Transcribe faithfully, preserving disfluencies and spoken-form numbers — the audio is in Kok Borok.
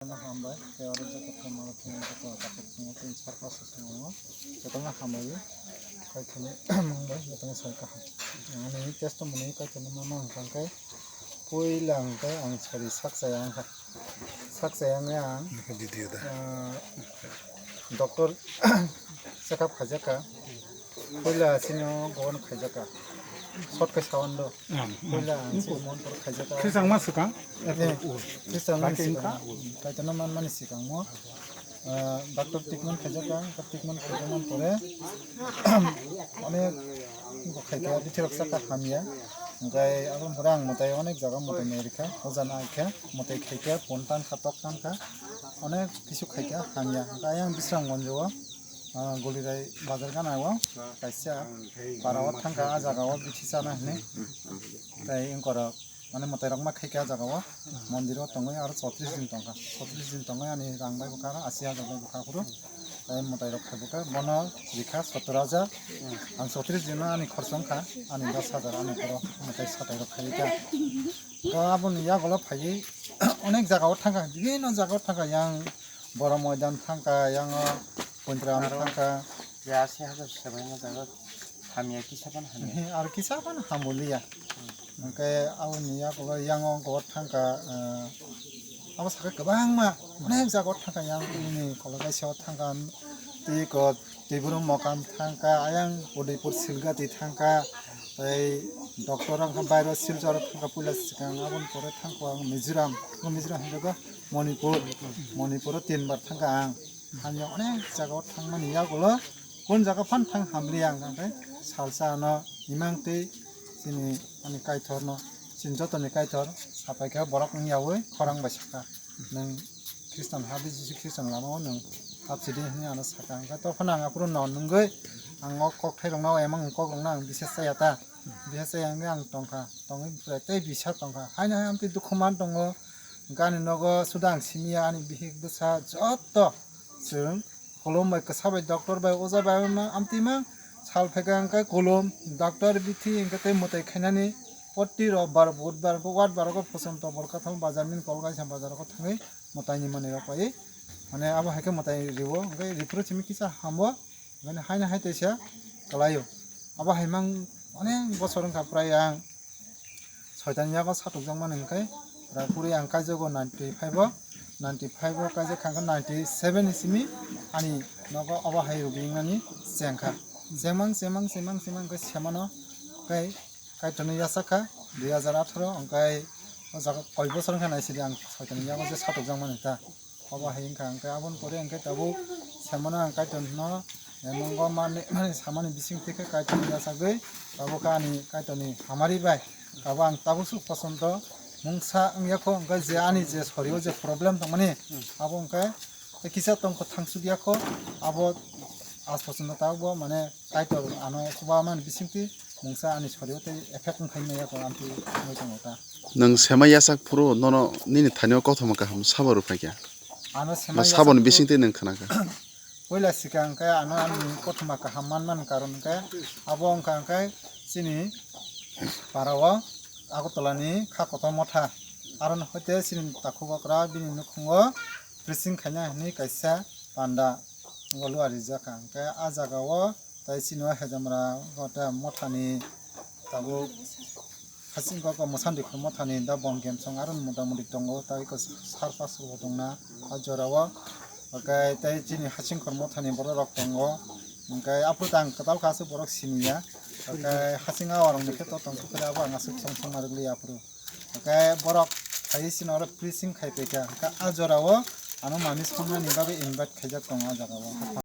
Jotono hambai, tei oro joto khe mano thwngmani joto dakhuk thwngmani tei sar paso thwngmani jotono hambai. Kaitorni mung bai jotono sai kaham. Ani testimony kaitorni mama hwnkha khe puila hwnkhe ang sori sak chaya wngkha. Sak chaya wngya ang, ah, doctor check up khaijakha. Puila chini o gowan khaijakha. Short khe sawan do. Puila ang chini montor khaijakha. Khrisang ma swkang? Eh, khrisang ma swkang. Kaitorno manmani swkang mo. Ah, doctor treatment khaijakha, treatment khaijakmani pore onek bo khaikha, bithirok sakha hamya. Hwnkhe aboni pore ang mwtai onek jaga mwtai nairikha, hoja naikha, mwtai khaikha, phone tankha, tok tankha, onek kisu khaikha hamya. Hwnkhe ayang Bisramganj o, ah, Golirai bazar gana o kaisa para o thangkha, ah jaga o bithi chana hinwi. Tei wngkorok mane mwtai rok ma khaikha ah jaga o, mondir o tongwi aro chotris din tongkha, chotris din tongwi ani rang bai bwkha aro asi hajar bai bwkha phuru, tei mwtai rok khai bwkha bono rikha sottor hajar, ang chotris din o ani khorchong kha, ani dos hajar ani borok mwtai satai rok khai kha. To aboni yagulo phaiwi onek jaga o thangkha, bibinno jaga o thangkha, yang Boro Moidan thangkha, yang o Pondram thangkha. Ya, se hajar sebai na jaga hamya kisa pan hamya. Aro kisa pan hambo liya. Hwnkhe aboni yagulo yang o go thangkha, ah, abo sakha kwbangma, onek jaga o thangkha, yang nini kolok kaisa o thangkha, tei ko Tiburu Mokam thangkha, ayang Udaipur Silgati thangkha, tei doctor wngkha bairo Silchar thangkha puila swkang, aboni pore thangkha ang Mizoram, Mizoram hwnkhe Manipur, Manipur o tinbar thangkha ang. Hamya onek jaga o thangmani yagulo, kun jaga phan thang hamliya ang khe salsa ano imang tei chini ani Kaitor no, chini joto ni Kaitor sapai khe borok wng yaui khorang bai sakha. Nwng Khristan ha di, Jisu Khristan lama o nwng hapsidi hwnwi ano sakha. Hwnkhe tophano ang aphuru no nungwi ang o kokthairokno, emang kokrokno ang bises chaya ta. Bises chaya wngwi ang tongkha, tongwi phurai tei bisa tongkha. Haino hai amtwi dukhu man tongo. Hwnkhe ani nogo suda ang simiya, ani bihik bwsa joto chwng Kolom bai, kwsa bai, doctor bai, oja bai, ama amtwi ma sal phaikha hwnkhe kolom, doctor, bithi hwnkhe tei mwtai khainani. Poti rok bar, budbar, ward bar o phoson tobol kathal bazar ni kol kaisa bazar o thangwi mwtai ni manwi rok pai. Mane abo hai khe mwtai riwo, hwnkhe riphuru simi kisa hambo, mane haino hai teisa kwlaio. Abo hai mang onek bosor wngkha prai ang. Soitan yago satukjakmani hwnkhe, pura puri ang kaijago ninety five o, ninety five o kaijak kha hwnkhe ninety seven ni simi ani nogo obo hai rwgwi wngnani chengkha. Chemang, chemang, chemang, chemang hwnkhe semano kai, Kaitorni yachak kha dui hajar atharo, hwnkhe o jaga koi bosor wngkha naisidi ang Soitanni yago je satukjakmani ta. Obo hai wngkha, hwnkhe aboni pore hwnkhe tabuk semano ang Kaitorno emongo mani, mani samani bisingtwi khe Kaitorni yachagwi tabuk khe ani Kaitorni hamari bai tabuk ang tabuk suk pochonto mungsa wngya kho, hwnkhe je ani je sorio je problem tongmani abo hwnkhe tei kisa tongkho thangsuk ya kho, abo aaj pochonto tabukbo mane Kaitor ano chuba mani bisingtwi mungsa ani sorio tei effect wngphai maya kho amtwi wngwi tongo ta. Nwng sema yachak phuru nono nini thanio kothoma kaham sabo rwphaikha? Ano sema ma saboni yachak bisingtwi nwng khnakha? Puila sikang khe ano ani kothoma kaham manmani karon khe abo wngkha khe chini parao Agartala ni kha kotor motha. Aron hoite chini takhuk okra bini nukhungo preaching khaina hinwi kaisa panda. Olo ari jaka hwnkhe ah jaga o tai chini o Hejamra o ta mothani tabuk hasing kok o Mwsandi khor mothani da bom kemsong aro motamoti tongo, tai eko sar pasro bo tongna ah jora o. Hwnkhe tai chini hasing khor mothani borok rok tongo, hwnkhe aphuru tang kwtal kha aswk borok siniya, hwnkhe hasing a orok ni khe to tong khe abo ang aswk song song narwk li aphuru. Hwnkhe borok phaiwi chini oro preaching khai paikha, hwnkhe ah jora o ano manwi songnani bagwi invite khaijak tongo ah jaga o.